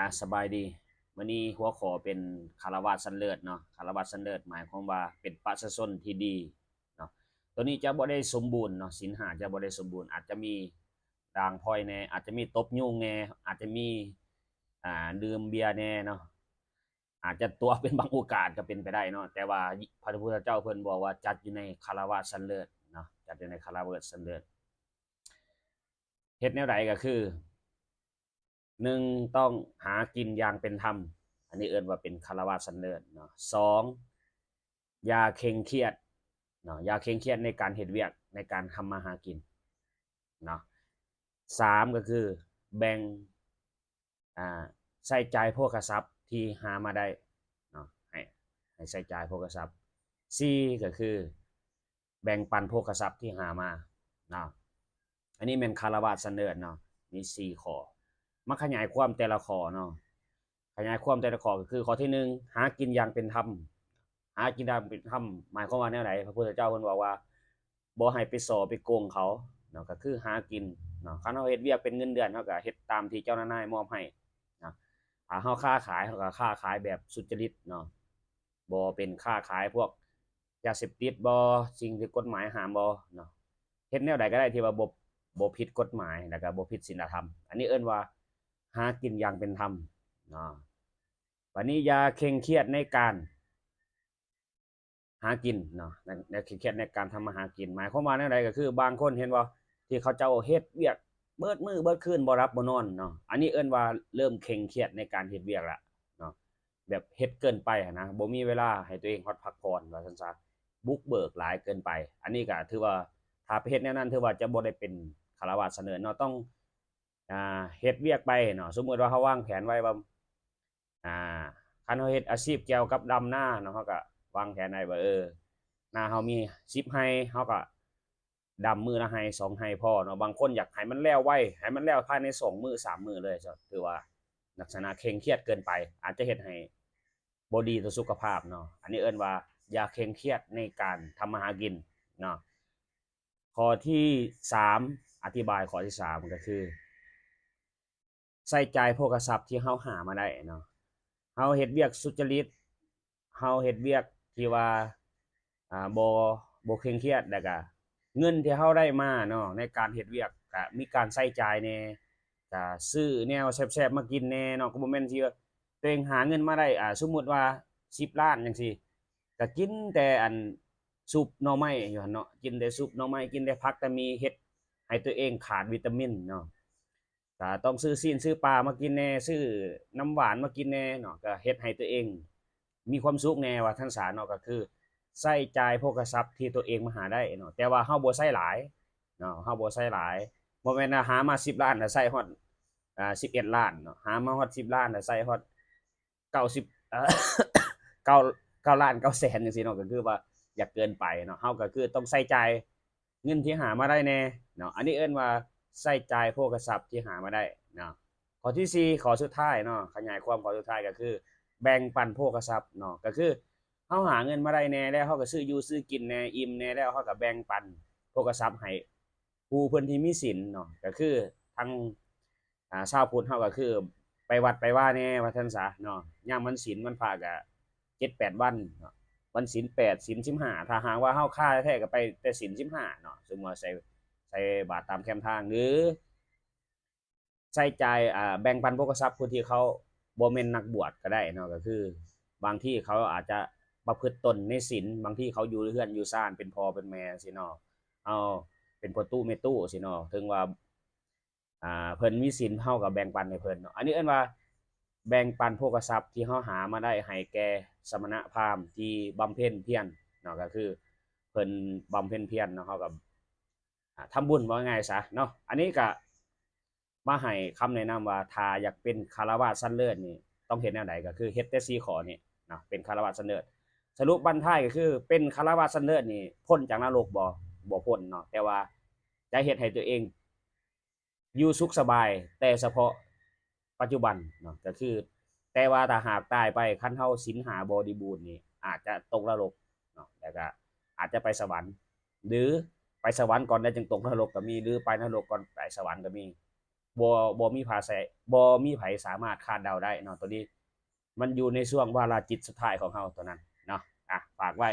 ອາ ສະບາຍດີ. ມື້ນີ້ຫົວຂໍ້ເປັນຄາລະວາດຊັ້ນເລີດເນາະ. ຄາລະວາດຊັ້ນເລີດໝາຍຄວາມວ່າເປັນປະຊາຊົນທີ່ດີເນາະ. ໂຕນີ້ຈະບໍ່ໄດ້ສົມບູນເນາະ, ສິນຫ້າຈະບໍ່ໄດ້ສົມບູນ, ອາດຈະມີດ່າງພ້ອຍແດ່, ອາດຈະມີຕົບຍຸງແດ່, ອາດຈະມີ ອ່າ ດື່ມເບຍແດ່ເນາະ, ອາດຈະຕົວະເປັນບາງໂອກາດກໍເປັນໄປໄດ້ເນາະ. ແຕ່ວ່າ ຍ- ພະພຸດທະເຈົ້າເພິ່ນບອກວ່າຈັດຢູ່ໃນຄາລະວາດຊັ້ນເລີດເນາະ, ຈັດຢູ່ໃນຄາລະວາດຊັ້ນເລີດ. ເຮັດແນວໃດກໍຄື ໜຶ່ງ ຕ້ອງຫາກິນຢ່າງເປັນທຳ, ອັນນີ້ເອີ້ນວ່າເປັນຄາລະວາດຊັ້ນເລີດເນາະ. ສອງ ຢ່າເຄັ່ງຄຽດເນາະ, ຢ່າເຄັ່ງຄຽດໃນການເຮັດວຽກ, ໃນການທຳມາຫາກິນເນາະ. ສາມ ກໍຄືແບ່ງ ອ່າ ໃຊ້ຈ່າຍໂພຄະຊັບທີ່ຫາມາໄດ້ເນາະ, ໃຫ້ ໃຫ້ໃຊ້ຈ່າຍໂພຄະຊັບ. ສີ່ ກໍຄືແບ່ງປັນໂພຄະຊັບທີ່ຫາມາເນາະ. ອັນນີ້ແມ່ນຄາລະວາດຊັ້ນເລີດເນາະ, ມີສີ່ຂໍ້. ມາຂະຫຍາຍຄວາມແຕ່ລະຂໍ້ເນາະ, ຂະຫຍາຍຄວາມແຕ່ລະຂໍ້ກໍຄື ຂໍ້ທີໜຶ່ງ ຫາກິນຢ່າງເປັນທຳ. ຫາກິນຢ່າງເປັນທຳໝາຍຄວາມວ່າແນວໃດ? ພະພຸດທະເຈົ້າເພິ່ນບອກວ່າ ບໍ່ໃຫ້ໄປສໍ້ໄປໂກງເຂົາເນາະ, ກໍຄືຫາກິນເນາະ. ຄັນເຮົາເຮັດວຽກເປັນເງິນເດືອນ ເຮົາກໍເຮັດຕາມທີ່ເຈົ້ານາຍມອບໃຫ້ເນາະ. ຖ້າເຮົາຄ້າຂາຍ ເຮົາກໍຄ້າຂາຍແບບສຸດຈະລິດເນາະ, ບໍ່ເປັນຄ້າຂາຍພວກຢາເສບຕິດບໍ, ສິ່ງທີ່ກົດໝາຍຫ້າມບໍເນາະ. ເຮັດແນວໃດກໍໄດ້ທີ່ວ່າບໍ່ ບໍ່ຜິດກົດໝາຍ ແລ້ວກໍບໍ່ຜິດສິນລະທຳ, ອັນນີ້ເອີ້ນວ່າຫາກິນຢ່າງເປັນທຳເນາະ. ບັດນີ້ຢ່າເຄັ່ງຄຽດໃນການ ຫາກິນເນາະ, ໃນ ໃນ ເຄັ່ງຄຽດໃນການທຳມາຫາກິນ ໝາຍຄວາມວ່າແນວໃດ? ກໍຄືບາງຄົນເຫັນບໍ່ ທີ່ເຂົາເຈົ້າເຮັດວຽກເບິດມື້ເບິດຄືນ ບໍ່ຫຼັບບໍ່ນອນເນາະ, ອັນນີ້ເອີ້ນວ່າເລີ່ມເຄັ່ງຄຽດໃນການເຮັດວຽກລະເນາະ, ແບບເຮັດເກີນໄປຫັ້ນນະ, ບໍ່ມີເວລາໃຫ້ຕົວເອງຮອດພັກຜ່ອນວ່າຊັ້ນຊະ, ບຸກເບີກຫຼາຍເກີນໄປ. ອັນນີ້ກໍຖືວ່າ ຖ້າໄປເຮັດແນວນັ້ນ ຖືວ່າຈະບໍ່ໄດ້ເປັນຄາລະວາດຊັ້ນເລີດເນາະ, ຕ້ອງ ອ່າ ເຮັດວຽກໄປເນາະ. ສົມມຸດວ່າເຮົາວາງແຜນໄວ້ວ່າ ອ່າ ຄັນເຮົາເຮັດອາຊີບກ່ຽວກັບດຳນາເນາະ, ເຮົາກໍວາງແຜນໄວ້ວ່າ ເອີ ນາເຮົາມີສິບໄຮ່ ເຮົາກໍດຳມື້ລະໄຮ່ສອງໄຮ່ພໍເນາະ. ບາງຄົນຢາກໃຫ້ມັນແລ້ວໄວ ໃຫ້ມັນແລ້ວພາຍໃນສອງມື້ສາມມື້ເລີຍ ຖືວ່າລັກສະນະເຄັ່ງຄຽດເກີນໄປ ອາດຈະເຮັດໃຫ້ບໍ່ດີຕໍ່ສຸຂະພາບເນາະ. ອັນນີ້ເອີ້ນວ່າຢ່າເຄັ່ງຄຽດໃນການທຳມາຫາກິນເນາະ. ຂໍ້ທີສາມ ອະທິບາຍຂໍ້ທີສາມກໍຄື ໃຊ້ຈ່າຍໂພຄະຊັບທີ່ເຮົາຫາມາໄດ້ເນາະ, ເຮົາເຮັດວຽກສຸດຈະລິດ ເຮົາເຮັດວຽກທີ່ວ່າ ອ່າ ບໍ່ ບໍ່ເຄັ່ງຄຽດ ແລ້ວກະເງິນທີ່ເຮົາໄດ້ມາເນາະ ໃນການເຮັດວຽກ ກະມີການໃຊ້ຈ່າຍແດ່ ກະຊື້ແນວແຊບໆມາກິນແດ່ເນາະ. ກໍບໍ່ແມ່ນທີ່ວ່າຕົວເອງຫາເງິນມາໄດ້ ອ່າ ສົມມຸດວ່າສິບລ້ານຈັ່ງຊີ້ ກະກິນແຕ່ອັນຊຸບໜໍ່ໄມ້ຢູ່ຫັ້ນເນາະ, ກິນແຕ່ຊຸບໜໍ່ໄມ້ ກິນແຕ່ຜັກແຕ່ໝີ່ ເຮັດໃຫ້ຕົວເອງຂາດວິຕາມິນເນາະ. ກະຕ້ອງຊື້ຊີ້ນຊື້ປາມາກິນແດ່ ຊື້ນ້ຳຫວານມາກິນແດ່ເນາະ, ກະເຮັດໃຫ້ຕົວເອງມີຄວາມສຸກແດ່ວ່າຊັ້ນສາເນາະ. ກະຄືໃຊ້ຈ່າຍໂພຄະຊັບທີ່ຕົວເອງມາຫາໄດ້ເນາະ, ແຕ່ວ່າເຮົາບໍ່ໃຊ້ຫຼາຍເນາະ, ເຮົາບໍ່ໃຊ້ຫຼາຍ. ບໍ່ແມ່ນວ່າຫາມາສິບລ້ານແລ້ວໃຊ້ຮອດ ອ່າ ສິບເອັດລ້ານເນາະ, ຫາມາຮອດສິບລ້ານແລ້ວໃຊ້ຮອດ ເກົ້າສິບ ເອີ ເກົ້າ ເກົ້າລ້ານເກົ້າແສນຈັ່ງຊີ້ເນາະ, ກໍຄືວ່າຢາກເກີນໄປເນາະ. ເຮົາກໍຄືຕ້ອງໃຊ້ຈ່າຍເງິນທີ່ຫາມາໄດ້ແດ່ເນາະ, ອັນນີ້ເອີ້ນວ່າໃຊ້ຈ່າຍໂພຄະຊັບທີ່ຫາມາໄດ້ເນາະ. ຂໍ້ທີສີ່ ຂໍ້ສຸດທ້າຍເນາະ, ຂະຫຍາຍຄວາມຂໍ້ສຸດທ້າຍກໍຄືແບ່ງປັນໂພຄະຊັບເນາະ, ກໍຄືເຮົາຫາເງິນມາໄດ້ແດ່ແລ້ວ ເຮົາກໍຊື້ຢູ່ຊື້ກິນແດ່ ອີ່ມແດ່ແລ້ວ ເຮົາກໍແບ່ງປັນໂພຄະຊັບໃຫ້ ຜູ້ເພິ່ນທີ່ມີສິນເນາະ, ກໍຄືທາງ ອ່າ ຊາວພຸດເຮົາກໍຄືໄປວັດໄປວາແດ່ວ່າຊັ້ນສາເນາະ, ຍາມວັນສິນວັນພະກໍເຈັດແປດວັນເນາະ, ວັນສິນແປດ ສິນສິບຫ້າ ຖ້າຫາກວ່າເຮົາຄາແທ້ໆກໍໄປແຕ່ສິນສິບຫ້າເນາະ, ສົມມຸດວ່າໃສ່ ໃສ່ບາດຕາມແຄມທາງ ຫຼື ໃຊ້ຈ່າຍ ອ່າ ແບ່ງປັນໂພຄະຊັບຜູ້ທີ່ເຂົາບໍ່ແມ່ນນັກບວດກໍໄດ້ເນາະ, ກໍຄືບາງທີເຂົາອາດຈະປະພຶດຕົນໃນສິນ, ບາງທີເຂົາຢູ່ເຮືອນຢູ່ຊານເປັນພໍ່ເປັນແມ່ຊີ້ເນາະ, ເຮົາເປັນພໍ່ຕູ້ແມ່ຕູ້ຊີ້ເນາະ, ເຖິງວ່າ ອ່າ ເພິ່ນມີສິນ ເຮົາກໍແບ່ງປັນໃຫ້ເພິ່ນເນາະ, ອັນນີ້ເອີ້ນວ່າແບ່ງປັນໂພຄະຊັບທີ່ເຮົາຫາມາໄດ້ໃຫ້ແກ່ສະມະນະພາມທີ່ບຳເພັນພຽນເນາະ, ກໍຄືເພິ່ນບຳເພັນພຽນເນາະ, ເຮົາກໍ ອ່າ ທຳບຸນ ເວົ້າງ່າຍໆຊະເນາະ. ອັນນີ້ກະມາໃຫ້ຄຳແນະນຳວ່າ ຖ້າຢາກເປັນຄາລະວາດຊັ້ນເລີດນີ້ ຕ້ອງເຮັດແນວໃດ? ກໍຄືເຮັດແຕ່ສີ່ຂໍ້ນີ້ເນາະ, ເປັນຄາລະວາດຊັ້ນເລີດ. ສະຫຼຸບບັ້ນທ້າຍກໍຄື ເປັນຄາລະວາດຊັ້ນເລີດນີ້ ພົ້ນຈາກນະລົກບໍ່? ບໍ່ພົ້ນເນາະ, ແຕ່ວ່າຈະເຮັດໃຫ້ຕົວເອງຢູ່ສຸກສະບາຍ ແຕ່ສະເພາະປັດຈຸບັນເນາະ, ກໍຄື ແຕ່ວ່າຖ້າຫາກຕາຍໄປ ຄັນເຮົາສິນຫ້າບໍລິບູນນີ້ ອາດຈະຕົກນະລົກເນາະ, ແລ້ວກໍອາດຈະໄປສະຫວັນ ຫຼື ໄປສະຫວັນກ່ອນແລ້ວຈຶ່ງຕົກນະລົກກໍມີ ຫຼື ໄປນະລົກກ່ອນໄປສະຫວັນກໍມີ. ບໍ່ ບໍ່ມີພາສາ ບໍ່ມີໃຜສາມາດຄາດເດົາໄດ້ເນາະ ໂຕນີ້ມັນຢູ່ໃນຊ່ວງວາລະຈິດສຸດທ້າຍຂອງເຮົາໂຕນັ້ນເນາະ ອ່ະ ຝາກໄວ້